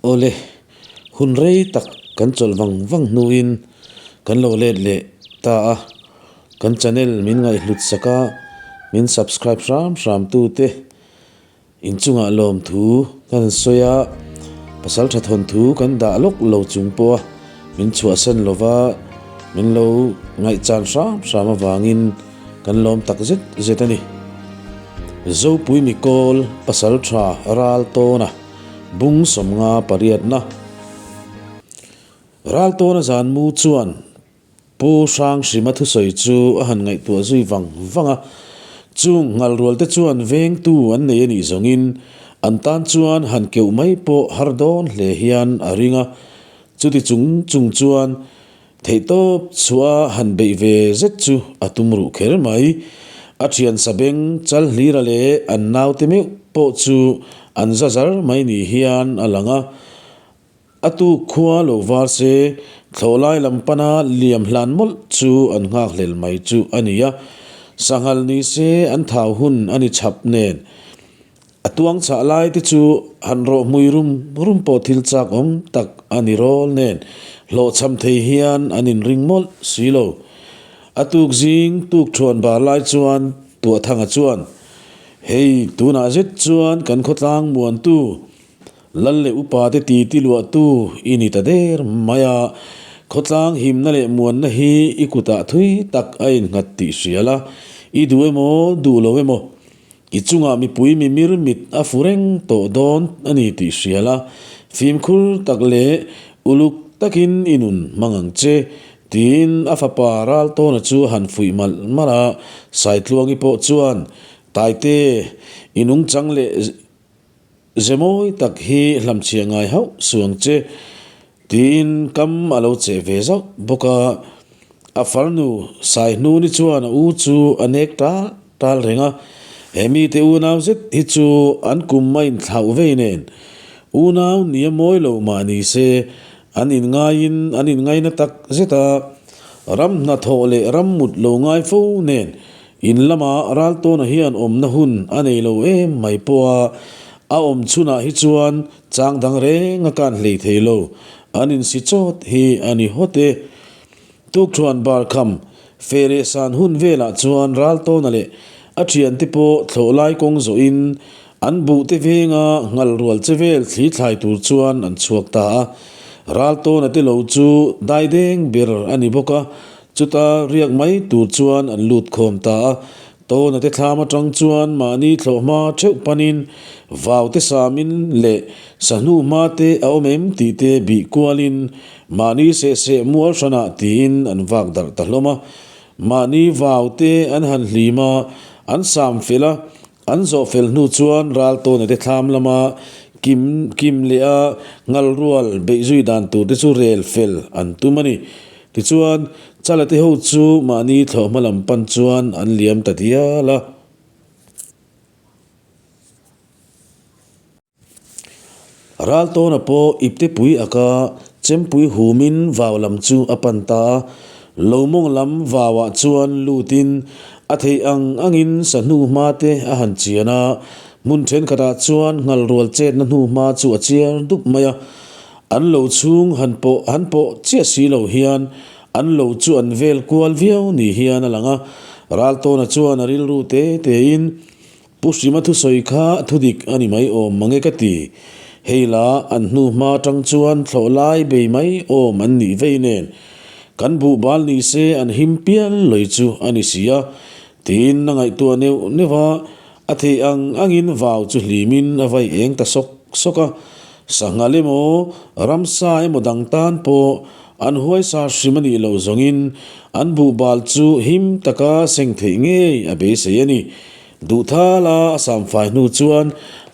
Awle, hun rei tak kan chawlh vang vang hnuin kan lo let leh ta a, kan channel min ngaihhlut sak a, min subscribe hram hram tu te inchungah lawmthu kan sawi a, pasal tha thawnthu kan dah lawk lo chung pawh a min chhuahsan lova min lo ngaihchan hram hram avangin kan lawm tak zet zet a ni. Zopui Mikawl pasal tha ral tawn a. Bung sawmnga pariatna Raltawna zan mu chuan Pu Hranghrima thusawi chu a han ngaihtuah zui vang vang a, chung nghalrualte chuan vengtu an nei a nih zawngin an tan chuan han keuh mai pawh har dawn hle hian a ring a, chuti chung chung chuan Theihtawp chhuah a han beih ve zet chu a tum ruh kher mai. A thian sabeng chal hlira leh an naute meuh pawh chu an za zar mai ni hian a lang a. A tuk khua lo var se thlawhlai lam pana liam hlan mawlh chu an nghakhlel mai chu a ni a. Sanghal ni se an thau hun a ni chhap nen. A tuang chhah lai te chu han rawh hmui rum rum pawh thil chak awm tak a ni rawl nen hlawhchham thei hian an inring mawlh si lo. A tuk zing tuk thuan bar lai chuan Tuahthanga chuan, Hei tunah zet chuan kan khawtlang muantu Lal leh upa te ti ti luahtu i ni ta der mai a, khawtlang himna leh muanna hi i kutah thui tak a innghat tih hria la, i duh emaw duh lo emaw I chungah mipui mimir mit a fu reng tawh dawn a ni tih hria la, fimkhur tak leh uluk takin i nun hmang ang che, tiin a fapa Raltawna chu a han fuih malh malh a. Saitluangi pawh chuan, Taite, i nungchang leh ze mawi tak hi hlamchhiah ngai hauh suh ang che, tiin kam a lo cheh ve zauh bawk a. A farnu Saihnuni chuan a u chu a nek tal tal reng a, he mite unau zet hi chu an kum a inthlauh vei nen unau nia mawi lo mah ni se an inngaiin an inngaina tak zet a, ram hnathawh leh ram mut lo ngai fo nen in lama Raltawna hian awmna hun a nei lo em mai pawh a, a awm chhunah hi chuan chang dang reng a kan hlei thei lo, an insi chawt hi a ni hawt e. Tukṭhuan bar kham fe leh san hun velah chuan Raltawna leh a ṭhiante pawh thlawh lai kawng zawhin an buhte venga nghal rual che vel thli thlai tur chuan an chhuak ta a. Raltawna te lo chu daideng ber a ni bawk a, chuta riak mai tur chuan an lut khawm ta a. Tawna te thlam atang chuan mahni thlawh hma theuh panin vau te samin leh sahnu hma te a awm em tih te bih kualin Mahni seh seh mual hranah tiin an vak darh ta hlawm a. Mahni vau te an han hlim a, an sam fel a, an zawh fel hnu chuan Raltawna te thlam lama kim kim leh a ngal rual beih zui dan tur te chu rel fel an tum a ni. Tichuan, Chala te ho chu mahni thlawhhma lam pan chuan an liam ta dial a. Raltawna pawh iptepui aka chempui humin vau lam chu a pan ta a, lo mawng lam vauah chuan lutin a theih ang angin sahnu hma te a han chian a, hmun thenkhatah chuan nghalrual chetna hnu hma chu a chiar dup mai a, an lo chhung han pawh han pawh chiah si lo hian an lo chu an vel kual viau ni hian a lang a, Raltawna chuan a rilru te tein Pu Hrima thusawi kha thudik a ni mai awm mange ka ti. Hei la an hnu hma tang chuan thlawh lai bei mai awm an nih vei nen kan buh bal ni se an him pial loi chu a ni si a, tiin a ngaihtuah neuh neuh a, a theih ang angin vau chu hlimin a vai eng ta sawk sawk a. Sanghal emaw ramsa emaw dang tan pawh an huaisa hrim a nih loh zawngin an buh bal chu him taka seng theih ngei a beisei a ni. Duhthala a samfai hnu chuan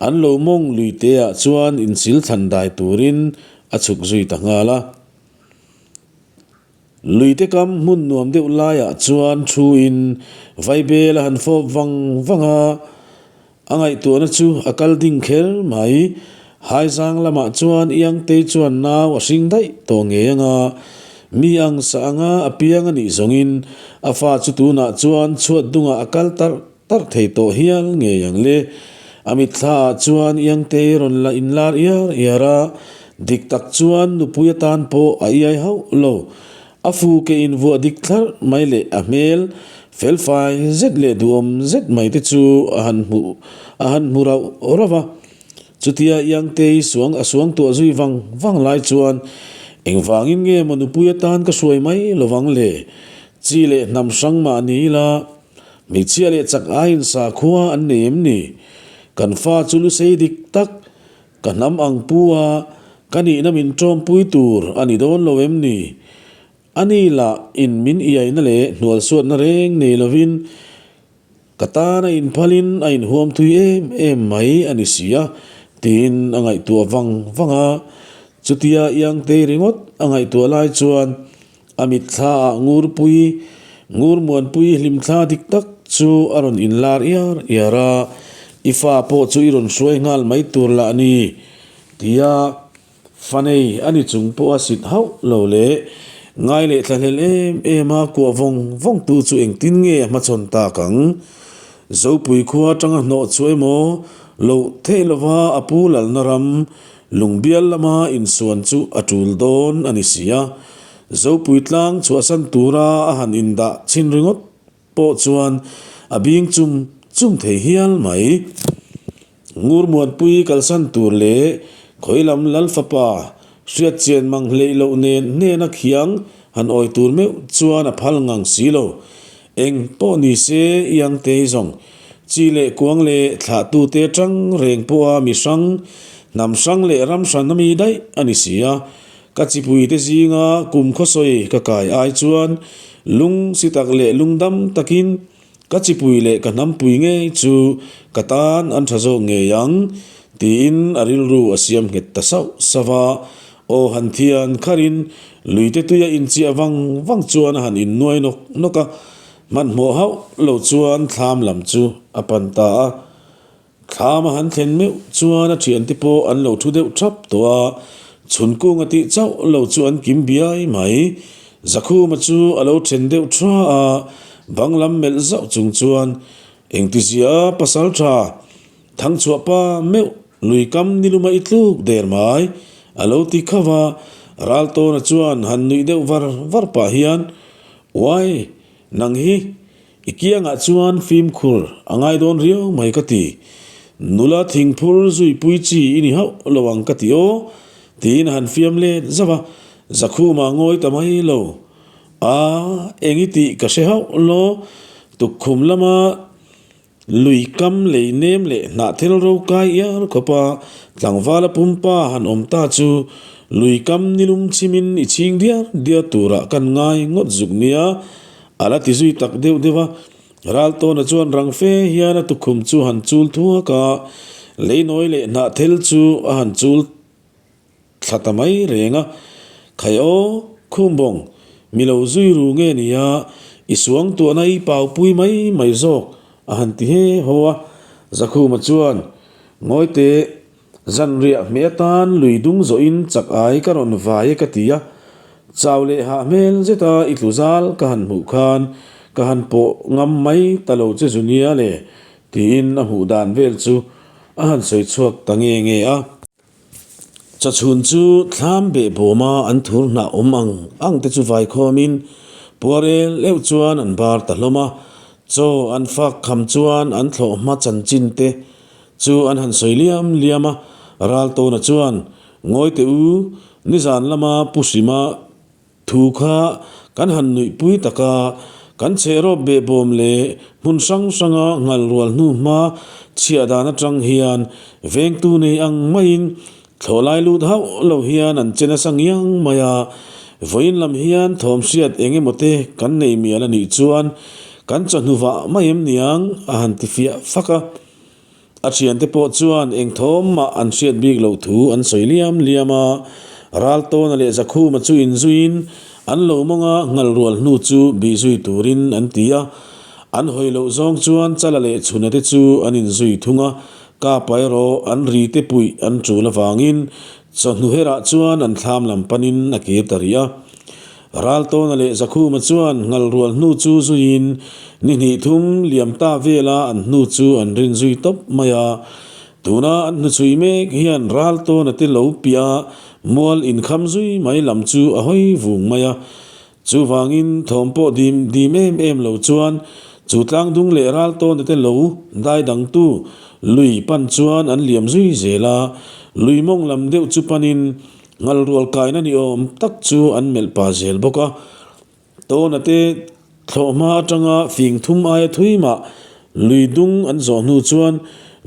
an lo mawng lui te ah chuan insil thlan dai turin a chhuk zui ta nghal a. Luite kam hmun nuam deuh laiah chuan thu in vaibel a han fawp vang vang a, a ngaihtuahna chu a kal ding kher mai. Haizang lamah chuan Iangtei chuan nau a hring daih tawh ngei anga mi ang sa anga a piang a nih zawngin a fa chu tunah chuan chhuat dungah a kal tarh tarh thei tawh hial ngei ang le. A mitthla ah chuan Iangtei rawn la inlar iar iar a. Dik tak chuan nupui atan pawh a iai hauh lo. A fu ke invuah dik thlarh mai leh a hmel felfai zet leh duhawm zet mai te chu a han hmu a han hmu rauh rauh va. Chutia Iangtei suang a suang tuah zui vang vang lai chuan engvangin nge maw nupui atan ka hruai mai lovang le? Chi leh hnam hrang mah ni ila hmeichhia leh chak aiin sakhua an nei em ni? Kan fa chu lu sei dik tak Ka hnam ang pu a, ka nihna min ṭawmpui tur a ni dawn lo em ni? A ni lah in min iaina leh hnualsuatna reng nei lovin ka tan a inphalin a inhuam thui em em mai a ni si a, tiin a ngaihtuah vang vang a. Chutia Iangtei ringawt a ngaihtuah lai chuan A mitthla ah Ngurpui, Ngurmuanpui hlimthla dik tak chu a rawn inlar iar iar a, I fa pawh chu i rawn hruai nghal mai tur lah a ni, tia fanei a ni chung pawh a sit hauh lo leh ngai leh thlahlel em em a kuah vawng vawng tu chu engtin nge a hmachhawn tak ang? Zopui khua atanga hnawh chu emaw loh theih lova a pu lalna ram Lungbial lama insuan chu a tul dawn a ni si a, Zopui tlang chhuahsan tura a han indah chhin ringawt pawh chuan a bing chum chum thei hial mai. Ngurmuanpui kalsan tur leh khawilam Lalfapa hriatchian mang hleih loh nen hnena khiang han awi tur meuh chuan a phal ngang si lo. Eng pawh ni se Iangtei zawng, chi leh kuang leh thlahtute atang reng pawha mi hrang, hnam hrang leh ram hran a mi daih a ni si a. Ka chipuite zinga kum khawsawi ka kai ai chuan lung si tak leh lungdam takin ka chipui leh ka hnampui ngei chu ka tan an tha zawk ngei ang tiin a rilru a siam nghet ta sauh sauh a. Aw han thian kharin luite tuia inchiah vang vang chuan a han innuai nawk nawk a, hmanhmawh hauh lo chuan thlam lam chu a pan ta a. Thlam a han thlen meuh chuan a thiante pawh an lo thu deuh thap tawh a, chhun kunga tih chauh lo chu an kim biai mai. Zakhuma chu a lo then deuh tha a, bang lam melh zauh chung chuan engtizia pasal tha Thangchhuah pa meuh lui kam ni luma i tluk der mai, a lo ti khauh a, Raltawna chuan han nuih deuh var var pah hian, Uai, nang hi i kiangah chuan fimkhur a ngai dawn riau mai ka ti, nula thingphur zuipui chi i ni hauh lo ang ka ti aw, tiin a han fiam let zauh a, Zakhuma ngawi ta mai lo. A, eng i tih ka hre hauh law, tukkhum lama Lui kam lei nem leh hnah thil ro kai iar khawpa tlangvala pumpa han awm ta chu lui kam nilum chhimin i chhing diar diar turah kan ngai ngawt zuk nia, a la ti zui tak deuh deuh a. Raltawna chuan rang fe hian a tukhum chu han chul thuak a, leinawi leh hnah thil chu a han chul Thla ta mai reng a, Khai aw, Khumbawng, mi lo zui ru nge nia, i suangtuahna i paupui mai mai zawk, a han ti he haw a. Zakhuma chuan, Ngawite, zanriah hmeh atan lui dung zawhin chak ai ka rawn vai e ka ti a, chau leh hah hmel zeta i tlu zal ka han hmuh khan ka han pawh ngam mai ta lo che zu nia le, tiin a hmuh dan vel chu a han sawi chhuak ta nge nge a. Chawchhun chu thlam beh bawma an thur hnah awm ang ang te chu vaikhawmin puar el euh chuan an bar ta hlawm a. Chaw an fak kham chuan an thlawh hma chanchin te chu an han sawi liam liam a. Raltawna chuan, Ngawi teh u, nizan lama Pu Hrima Thu kha kan han nuihpui tak a, kan chhehrawp behbawm leh hmun hrang hranga nghal rual hnu hma chhiah dan atang hian vengtu nei ang maiin thlawhlai lut hauh lo hian an che nasa ngiang mai a. Vawiin lam hian thawm hriat eng emaw te kan nei mial a nih chuan kan chawhnu vah mai em niang a han ti fiah fak a. A thiante pawh chuan eng thawm mah an hriat bik loh thu an sawi liam liam a, Raltawna leh Zakhuma chu inzuiin an lo mawnga nghal rual hnu chu bih zui turin an ti a. An hawi loh zawng chuan Chala leh Chhuna te chu an inzui thung a, Kapa erawh an ri te puih an tul avangin chawhnu herah chuan an thlam lam panin a kir ta rih a. Raltawna leh Zakhuma chuan nghal rual hnu chu zuiin ni hnih thum liam ta vela an hnu chu an rin zui tawp mai a. Tuna an hnuchhui mek hian ral tawna te lo piah a mual inkham zui mai lam chu a hawi vung mai a. Chuvangin thawm pawh dim dim em em lo chuan chu tlangdung leh ral tawna te lo dai dangtu lui pan chuan an liam zui zel a. Lui mawng lam deuh chu panin ngal rual kaina ni awm tak chu an melh pah zel bawk a. Tawna te thlawh hma atanga fing thum aia thui mah lui dung an zawh hnu chuan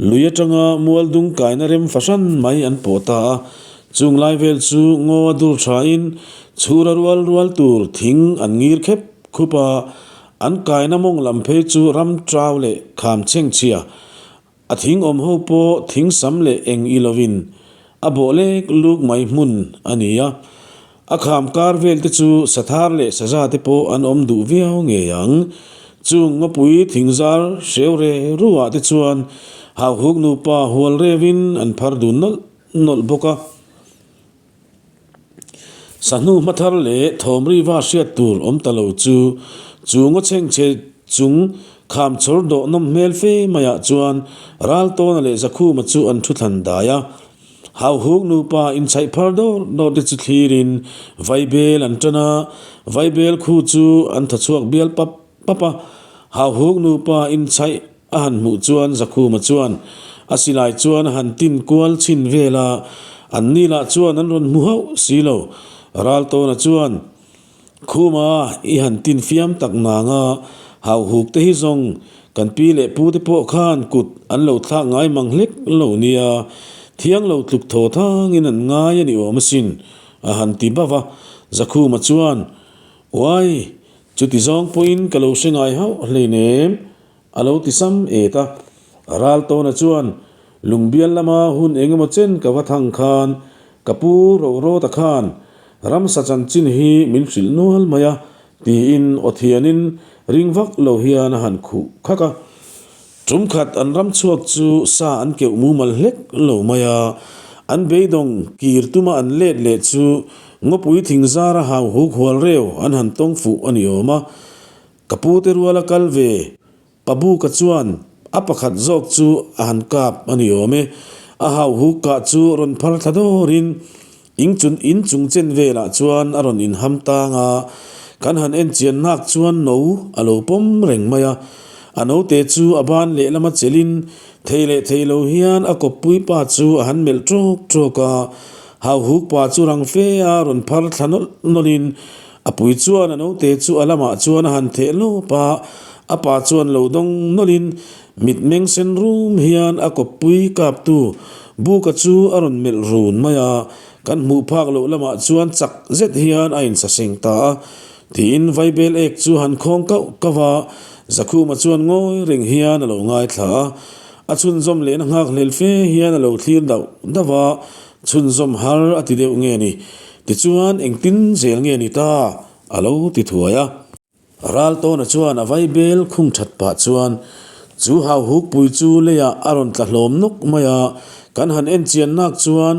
lui atanga mual dung kaina rem fahran mai an pawh ta a. Chung lai vel chu ngaw a dur thain chhura rual rual tur thing an ngir khep khup a, an kaina mawng lam phei chu ram tau leh kham chhengchhia A thing awm ho pawh thing sam leh eng i lovin a bawh lek luk mai hmun a ni a. A kham kar vel te chu sathar leh saza te pawh an awm duh viau ngei ang. Chung ngawpui thing zar hreu re ruah te chuan hauhuk nupa hual reuhin an phar dun nawlh nawlh bawk a. Sahnu hmathar leh thawmriva hriat tur awm ta lo chu chu ngaw chhengchhe chung kham chhawr dawh nawm hmel fe maiah chuan Raltawna leh Zakhuma chu an thu thlan dai a. Hauhuk nupa inchhaih phar dawr dawr te chu thlirin vaibel an tan a, vaibel khu chu an tha chhuak bial pap pap a. Hauhuk nupa inchhaih A han hmuh chuan Zakhuma chuan a silai chuan a han tin kual chhin vel a, an ni lah chuan an rawn hmu hauh si lo. Raltawna chuan, Khuma, i han tin fiam tak nang a, hauhuk te hi zawng kan pi leh pu te pawh khan kut an lo thlak ngai mang hlek lo nia, thiang lo tluk thaw thangin an ngai a ni awm asin, a han ti bauh a. Zakhuma chuan, Uai, chuti zawng pawhin ka lo hre ngai hauh hleinem, A lo ti sam et a. Raltawna chuan, Lungbial lama hun eng emaw chen ka va thang khan ka pu Rorawta khan ramsa chanchin hi min hrilh nual mai a, tiin aw thianin ring vak lo hian a han khuh khak a. Tum khat an ram chhuak chu sa an keuh mumal hlek lo mai a, an beidawng kir tuma an let leh chu ngawpui thing zara hau huk hual reu an han tawng fuh a ni awm a. Ka pu te ruala kal ve, Pabuka chuan a pakhat zawk chu a han kap a ni awm e. A hauhuk kah chu rawn phar thla dawrin in chun in chung chen velah chuan a rawn inham tang a, kan han en chian hnak chuan no a lo pawm reng mai a. A note chu a ban lehlama chelin thei leh thei lo hian a kawppui pa chu a han melh tawk tawk a. Hauhuk pa chu rang fe a rawn phar thla nawlh nawlhin A pui chuan a naute chu a lamah chuan a han theh lawp a, a pa chuan lo dawng nawlhin mitmeng sen rum hian a kawppui kaptu Buka chu a rawn melh run mai a, kan hmuh phak loh lamah chuan chak zet hian a insaseng ta a, tiin Vaibel ek chu han khawng kauh kauh a, Zakhuma chuan ngawi reng hian a lo ngaithla a, a chhunzawm lehna nghakhlel fe hian a lo thlir dauh dauh a, Chhunzawm har a ti deuh nge ni? Tichuan engtin zel nge ni ta? A lo ti thuai a. Raltawna chuan a vaibel khung that pah chuan chu hauhukpui chu leiah a rawn tla hlawm nawk mai a, kan han en chian nak chuan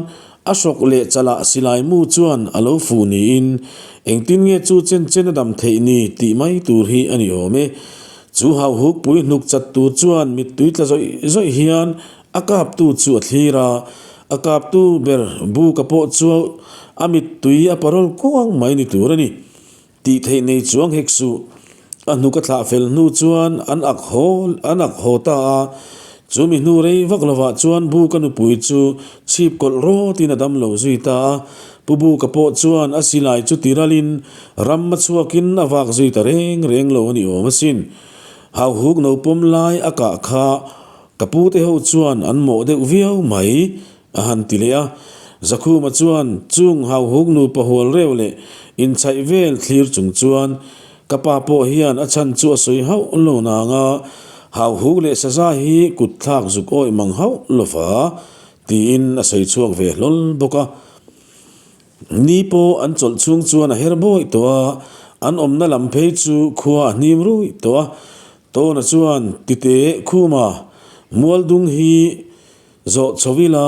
a hrawk leh chalah silai mu chuan a lo fuh niin engtin nge chu chen chen a dam theih ni tih mai tur hi a ni awm e. Chu hauhukpui hnuk chat tur chuan mittui tla zawih zawih hian A kaptu chu a thlir a, a kaptu ber Buka pawh chu a mittui a parawl kuang mai ni tur a ni. Tih theih nei chuang hek suh. A hnuk a thlah fel hnu chuan an ak haw an ak haw ta a, chu mi hnu rei vak lovah chuan Buka nupui chu chhip kawlh rawtin a dam lo zui ta a. Pu Buka pawh chuan a silai chu tiralin ram a chhuakin a vak zui ta reng reng lo a ni awm asin. Hauhuk no pawm lai a kah kha Ka pu te ho chuan an mawh deuh viau mai, a han ti leh a. Zakhuma chuan chung hauhuk nupa hual reuh leh inchhaih vel thlir chung chuan, Ka pa pawh hian a chhan chu a sawi hauh lo nang a, hauhuk leh saza hi kut thlak zuk awih mang hauh lova, tiin a sawi chhuak ve hlawl bawk a. Ni pawh an chawlh chhung chuan a her bawih tawh a, an awmna lam phei chu khua a hnim ruih tawh a. Tawna chuan tite khuma mualdung hi zawh chho ila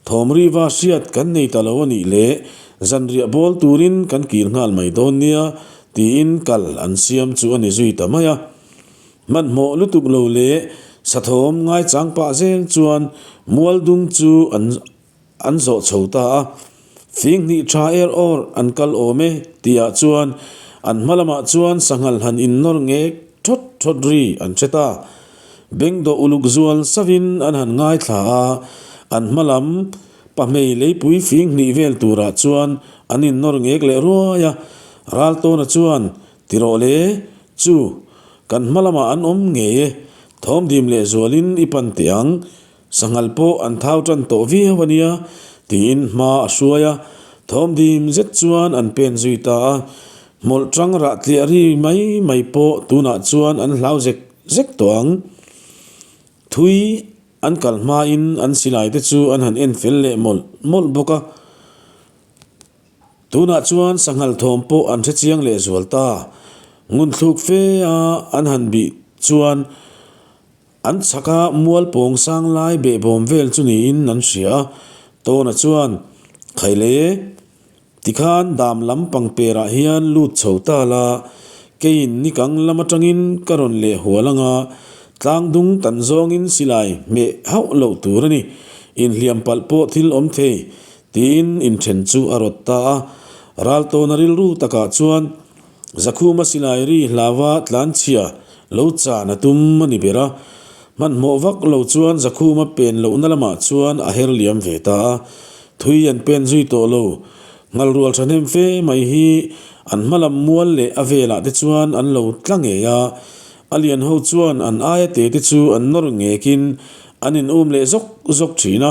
thawmriva hriat kan nei ta lo a nih leh zanriah bawl turin kan kir nghal mai dawn nia tiin kal an siam chu a ni zui ta mai a. Hmanhmawh lutuk lo leh Sathawm ngaichang pah zel chuan mualdung chu an an zawh chho ta a. Fing hnih tha er awr an kal awm e tihah chuan an hma lamah chuan sanghal han innawr ngek thawt thawt ri an hre ta. Bengdawh uluk zual savin an han ngaithla a, an hma lam pahmei leipui fing hnih vel turah chuan an innawr ngek leh ruai a. Raltawna chuan Ti rawh le, chu, kan hma lamah an awm ngei e, thawmdim leh zualin i pan teh ang, sanghal pawh an thau tan tawh viau a nia, tiin hma a hruai a, thawmdim zet chuan an pen zui ta a, hmawlh tang rah tliah ri mai mai pawh tunah chuan an hlau zek zek tawh ang. Thui an kal hmain an silai te chu an han en fel leh mawlh mawlh bawk a. Tunah chuan sanghal thawm pawh an hre chiang leh zual ta. Ngunthluk fe a an han bih chuan an chhaka mual pawng sang lai behbawm vel chu niin an hria a. Tawna chuan, Khaile, tikhan dam lam pangperah hian lut chho ta la, keiin nikang lam atangin ka rawn leh hual anga tlang dung tan zawngin silai hmeh hauh loh tur a ni. Inhliam palh pawh thil awm thei. Tiin inthen chu a rawt ta a. Raltawna rilru takah chuan Zakhuma silai ri hlava tlanchhia lo chan a tum a ni ber a. Hmanhmawh vak lo chuan Zakhuma pen lohna lamah chuan a her liam ve ta a. Thui an pen zui tawh lo. Nghalrual thahnem fe mai hi an hmalam mual leh a velah te chuan an lo tla ngei a. A lian ho chuan an aia te te chu an nawr ngekin an in um leh zawk zawk thin a.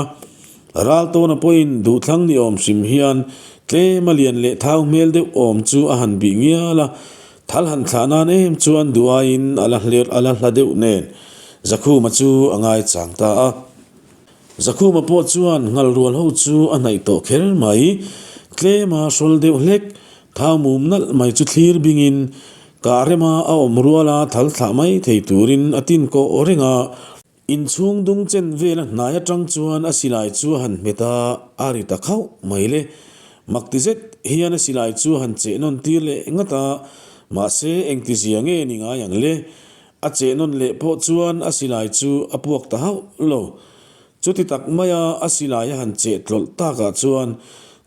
Raltawna pawhin duhthlang ni awm hrim hian tlem a lian leh thau hmel deuh awm chu a han bih ngial a, thal han thlah nan em chuan duh aiin a la hler a la hla deuh nen Zakhuma chu a ngaichang ta a. Zakhuma pawh chuan nghalrual ho chu a hnaih tawh kher mai, tlem a hrawl deuh hlek, thau mum nalh mai chu thlir bingin kah rema a awm ruala thal thlah mai thei turin a tin kawh reng a. Inchhung dung chen vela hnai atang chuan a silai chu a han hmet a, a ri ta khauh mai le. Mak ti zet hian a silai chu a han cheh nawn tir leh ngat a, mahse engti zia nge ni ngai ang le? A cheh nawn leh pawh chuan a silai chu a puak ta hauh lo. Chuti tak maia a silai a han cheh tlawlh takah chuan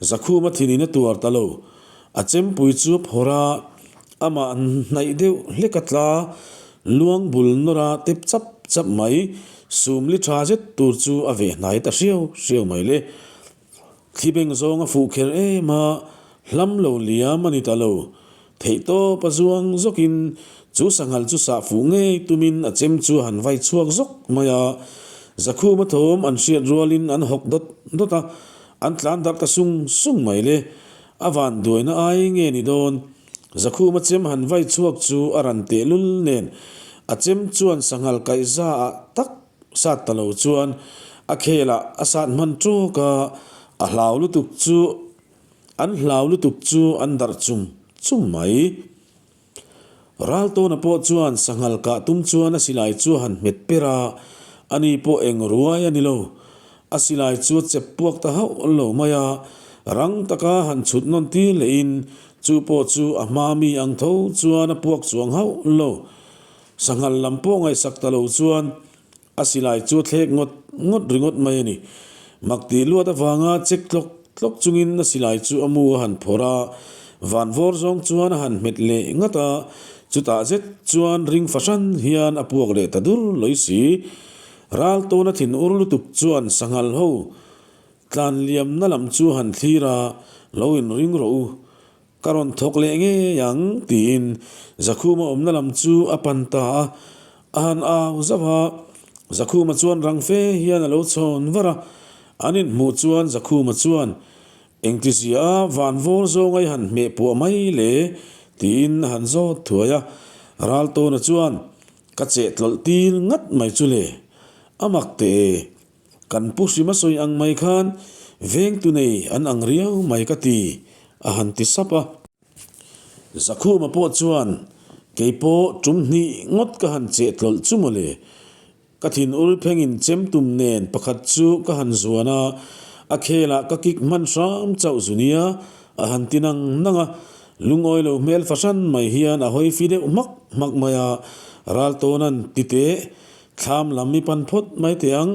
Zakhuma thinin a tuar ta lo. A chempui chu a phawrh a, amah hnaih deuh hlek a tla, luang bul nawr a tep chap chap mai, sum li tha zet tur chu a veh hnai ta hriau hriau mai le. Thli beng zawng a fuh kher em a, hlam lo liam a ni ta lo. Theihtawp a zuang zawkin chu sanghal chu sah fuh ngei tumin a chem chu a han vai chhuak zawk mai a, Zakhuma thawm an hriat rualin an hawk dawt dawt a, an tlan darh ta sung sung mai le. A van duaina ai nge ni dawn? Zakhuma chem han vai chhuak chu a ran tehlul nen a chem chuan sanghal kaihza ah tak sat ta lo chuan a khelah a sat hman tawk a, a hlau lutuk chu an hlau lutuk chu an darh chum chum mai. Raltawna pawh chuan sanghal kah tum chuan a silai chu a han hmet per a, ani pawh eng ruai a ni lo. A silai chu a chep puak ta hauh lo mai a, rang taka han chhut nawn tir lehin chu pawh chu a hma mi ang tho chuan a puak chuang hauh lo. Sanghal lam pawh ngaihsak ta lo chuan A silai chu a thlek ngawt ngawt ringawt mai a ni. Mak tih luat avanga chek tlawk tlawk chungin a silai chu a mu a han phawrh a, van vawr zawng chuan a han hmet leh ngat a, chutah zet chuan ring fahran hian a puak leh ta dur lawi si. Ral tawna thin ur lutuk chuan sanghal ho tlan liamna lam chu a han thlir a, Lo inring rawh u, Ka rawn thawk leh ngei ang, tiin Zakhuma awmna lam chu a pan ta a. A han au zauh a, Zakhuma chuan rang fe hian a lo chhawn var a. An inhmuh chuan Zakhuma chuan, Engtizia a van vawr zawnga i han hmeh puah mai le? tiin a han zawt thuai a. Raltawna chuan, Ka cheh tlawlh tir ngat mai chu le, a mak teh e. Kan pu hrima sawi ang mai khan vengtu nei an ang riau mai ka ti, a han ti sap a. Zakhuma pawh chuan, Kei pawh tum hnih ngawt ka han cheh tlawlh chu mawle. Ka thin ur phengin chem tum nen pakhat chu ka han zuan a, a khelah ka kik hman hram chauh zu nia, a han ti nang nang a. Lungawi lo hmel fahran mai hian a hawi fi deuh hmak hmak mai a, Raltawna'n ti teh. Thlam lam i pan phawt mai teh ang,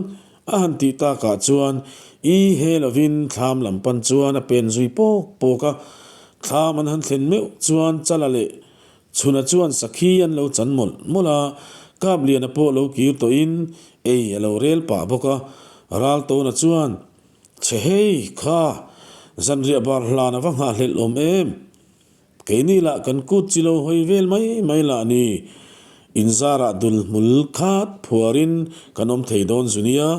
a han tih takah chuan i he lovin thlam lam pan chuan a pen zui pawk pawk a. Thlam an han thlen meuh chuan Chala leh Chhuna chuan sakhi an lo chan mawlh mawlh a, Kapliana pawh lo kir tawhin ei a lo rel pah bawk a. Raltawna chuan, Chhe hei, kha, zanriah bar hlan a va nghahhlelh awm em? Keini lah kan kut chi lo hawi vel mai mai lah ni. Inzarah dul hmul khat phuarin kan awm thei dawn zu nia,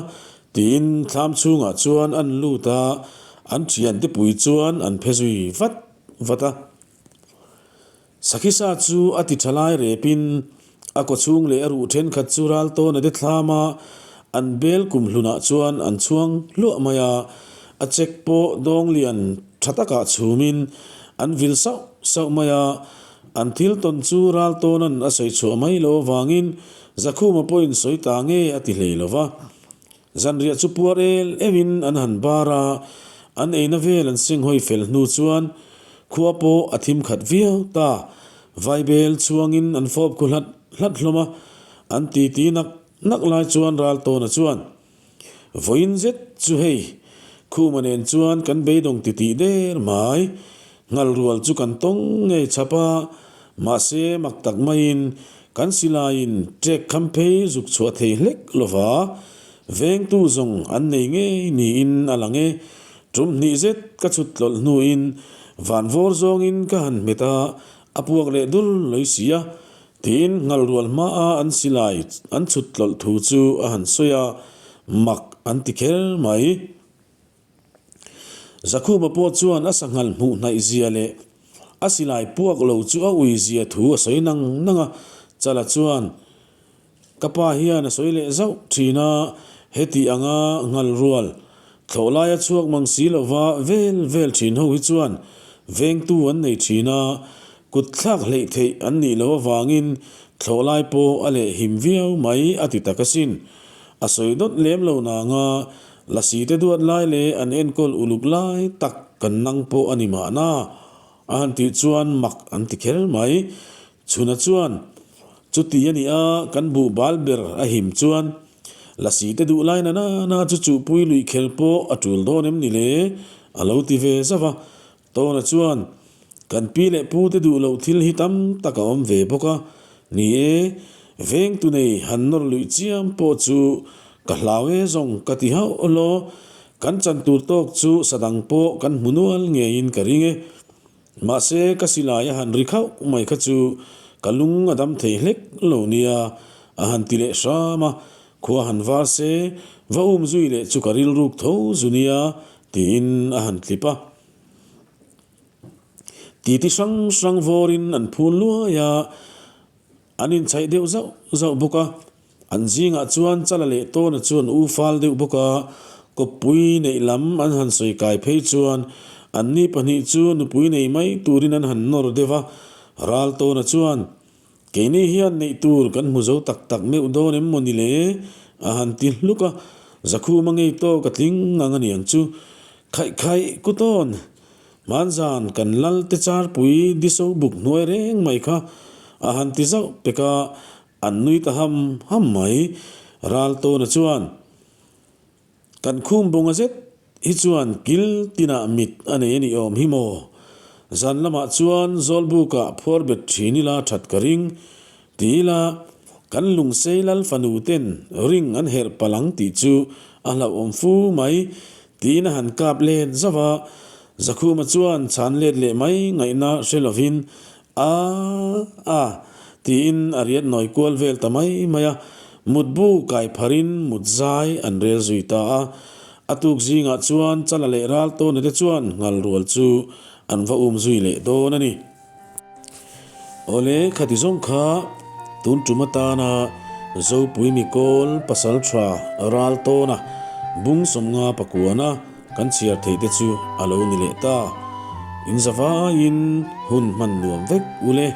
tiin thlam chhungah chuan an lut a, an thiante pui chuan an phe zui vat vat a. Sakhisa chu a ti tha lai repin a kawchhung leh a ruh thenkhat chu ral tawn a de thlam a, an bel kum hlunah chuan an chhuang hluah mai a, a chek pawh dawng lian tha takah chhumin an vil sauh sauh mai a, an thil tawn chu ral tawnan a sawi chhuah mai lo avangin Zakhuma pawhin sawi ta nge a ti hlei lo va. Zanriah chu puar el euhin an han bar a, an eina vel an senghawi fel hnu chuan khua pawh a thim khat viau ta. Vaibel chhuangin an fawp khu hlat hlat hlawm a, an titi nak nak lai chuan Raltawna chuan, Vawiin zet chu hei, Khuma nen chuan kan beidawng titih der mai. Nghal rual chu kan tawng ngei chhap a, mahse mak tak maiin kan silaiin ṭek kham phei zuk chhuah thei hlek lova, vengtu zawng an nei ngei niin a lang e. Tum hnih zet ka chhut tlawlh hnuin van vawr zawngin ka han hmet a, a puak leh dur loi si a, tiin nghal rual hmaa an silai an chhut tlawlh thu chu a han sawi a, mak an ti kher mai. Zakhuma pawh chuan a sanghal hmuh hnaih zia leh a silai puak lo chu a ui zia thu a sawi nang nang a. Chala chuan, Ka pa hian a sawi leh zauh thin a, heti anga nghal rual, thlawh laia chhuak mang si lova vel vel thin ho hi chuan vengtu an nei thin a, kut thlak hleih theih an nih loh avangin thlawh lai pawh a leh him viau mai a ti tak asin. A sawi dawt lem lo nanga Lasi te duat lai leh an enkawl uluk lai tak kan nang pawh a ni mahna a han tih chuan mak an ti kher mai. Chhuna chuan, Chuti a nih a, kan buh bal ber a him chuan Lasi te duh lai na na chu chuhpui luih kher pawh a tul dawn em ni le? a lo ti ve zauh a. Tawna chuan, Kan pi leh pu te duh loh thil hi tam tak a awm ve bawk a, ni e, vengtu nei han nawr luih chiam pawh chu ka hlau e zawng ka ti hauh law, kan chan tur tawk chu sadang pawh kan hmu nual ngeiin ka ring e. Mahse ka silai a han ri khauh mai kha chu ka lung a dam thei hlek lo nia, a han ti leh hram a, khua han var se, va um zui leh chu ka rilruk tho zu nia, tiin a han tlip a. Titi hrang hrang vawrin an phun luai a, an inchhaih deuh zauh zauh bawk a. An zingah chuan Chala leh Tawna chu an u fal deuh bawk a, kawppui neih lam an han sawi kai phei chuan anni pahnih chu nupui nei mai turin an han nawr deuh a. Ral Tawna chuan, Keini hian neih tur kan hmu zo tak tak meuh dawn em maw ni le? a han ti hluk a, Zakhuma ngei tawk a tling ngang a niang chu. Khaih khaih kutawn! Hmanzan kan lal te charpui diso buk hnuai reng mai kha a han ti zauh pek a, an nui ta ham ham mai. Raltawna chuan, Kan khum bunga zet hi chuan kil tinah mit a nei a nih awm hi maw? Zan lamah chuan Zawlbukah phuar bet thin ila that ka ring. Ti ila, kan lungsei lal fanu ten ring an herh palh ang tih chu a hlauhawm fu mai tiin a han kap let zauh a. Zakhuma chuan chhan let leh mai ngaihna hre lovin A a tiin a riat nawi kual vel ta mai mai a. Mutbu kai pharin mut zai an rel zui ta a. A tuk zingah chuan Chala leh Raltawna te chuan nghal rual chu an va um zui leh dawn a ni. Awle, khati zawng kha tun tum atana Zopui Mikawl pasal tha Raltawna bung sawmnga pakuana kan chhiar theih te chu a lo ni leh ta. In zavaiin hun hman nuam vek ule.